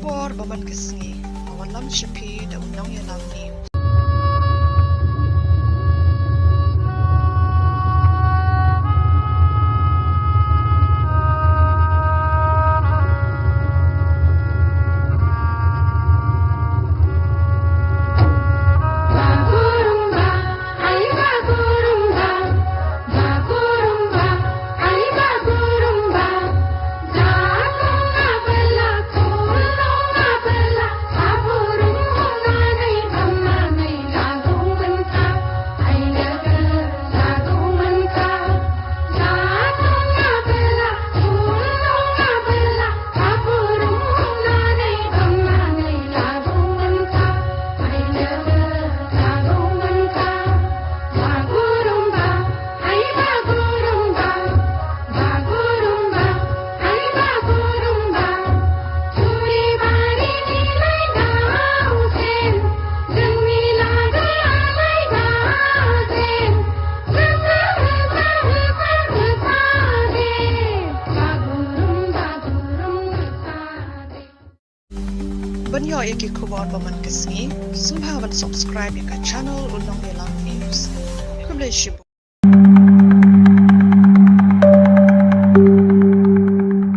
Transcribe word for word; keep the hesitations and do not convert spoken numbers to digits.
Por ba man ka sngi, ka wallam sha phi da u Nongïalam News. Ban ïoh ïa ki khubor ba man ka sngi, sngewbha ban subscribe ïa ka channel U Nongïalam News. Khublei shibun.